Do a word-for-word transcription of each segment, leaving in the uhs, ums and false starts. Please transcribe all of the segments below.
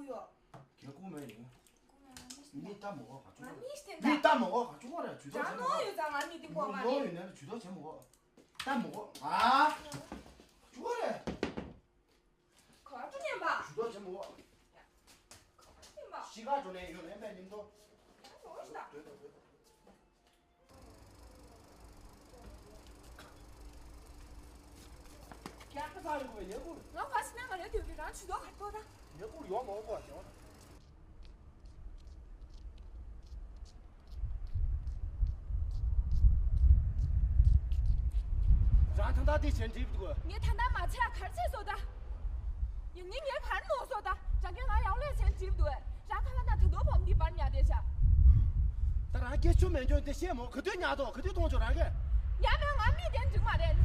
ཡོ། ཁྱེད་སྐུ་མེད་ཡིན། མི་ལྟ་མོ་ག་ང་ཆུ་མི་ལྟ་མོ་ག་ང་ཆུ་གོ་ར་ཇུས་གཏོགས་བྱེད་མོ་ག་ནོ་ཡོད་ཙང་ང་མི་དེ་གོ་མ་ནོ་ཡོད་ནས་ཇུས་གཏོགས་བྱེད་མོ་ག་ལྟ་མོ་ག་ང་ཆུ་གོ་རེ། ག་ཅུ་ཉན་པ། ཇུས་གཏོགས་བྱེད་མོ་ག་ག་ཅུ་ཉན་པ། ཤི་ག་ཅོ་ནས་ཡོད་ལན་པའི་ཉིན་ཐོ། ཡོ་ཤི་ད། རྒྱག་པ་ཚར་ཡོང་བའི་ཉེ་འཁོར། ང་བ་སི་ན་ང་རེ་དུས་ཀྱི་རང་ཇུས་གཏོགས་ག་ཏོ་ད། ཉེ་འཁོར་ཡོང་མ་འོང་གོ་ཞེས་པ། རང་ད་ལྟ་དེ་བྱས་འགྲིག་འདུག་ངས་ད་ལྟ་མ་ཚད་གར་ཚད་བཟོ་ད། ཡིན་ནི་ངའི་བར་ནོ་བཟོ་ད། རང་གིས་ང་ཡག་ལས་བྱས་འགྲིག་འདུག་རང་ཁ་ལ་ན་ད་དོ་བོམ་འདི་བར་ཉག་དེ་ཤ། ད་རང་སྐད་ཆུ་མེད་འཇོན་དེ་ཤེས་མོ་ག་དུས་ཉག་དོ་ག་དུས་གཏོང་ཆོག་རང་གིས། ཡ་མེད་ང་མི་དེ་འགྲིག་མ་རེད།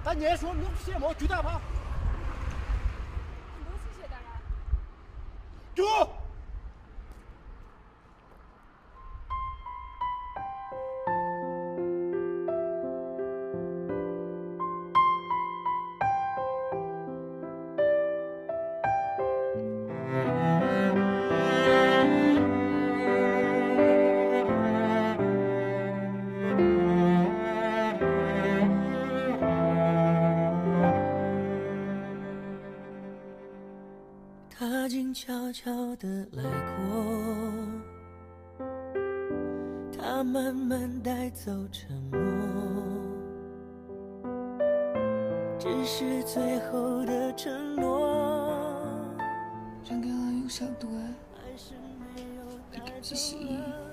ད་ཉལ་ཤོག་ནུབ་ཤེས་མོ་རྒྱུ་ད་ཕ། འདུག་སེ་བཤད་ད་ར། རྒྱུ། 他静悄悄地来过，他慢慢带走沉默，只是最后的承诺。 རང་གི་ཨ་ཡུག་ཤག་འདུག་ཨ། ཕ་གི་ཅི་ཞིག་ཡིན།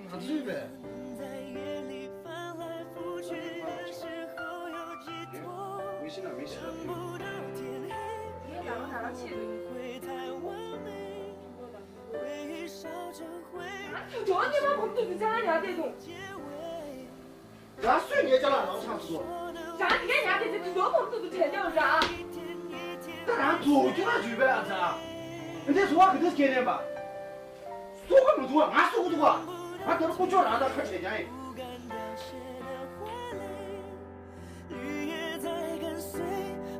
ང་ཚོའི་བས། ངས་ཤི་ན་མི་ཤི་ན། ངས་ལ་ང་ད་རང་ཆེད་དུ། ང་ཁྱོད་ཉོ་ཉེ་མ་བོར་དུ་དུ་ཅང་ཡང་བལྟས་དུ། རང་སུས་ངའི་ཅ་ལག་རང་ཚང་སོ། རང་ངའི་ཉག་དེ་ཚེ་དུས་ཐོག་ཁོང་ཚོ་དུ་དྲན་ཏེ་འོ་ར། ད་རང་ཚོ་ཁྱོད་རང་ཇུས་པའི་ཨ་ཚ། འདི་ཚོ་བ་གི་འདི་སྐྱེ་ནས་པ། སུ་ག་མི་འདུག་བ་ང་སུ་ག་འདུག་བ། ང་དེར་ཀུ་ཅོ་རང་དང་ཁ་བྲལ་ཀྱང་ཡིན། 绿叶在跟随，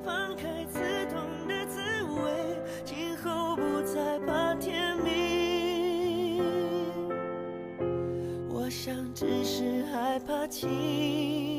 放开刺痛的滋味，今后不再怕天明。我想只是害怕寂寞。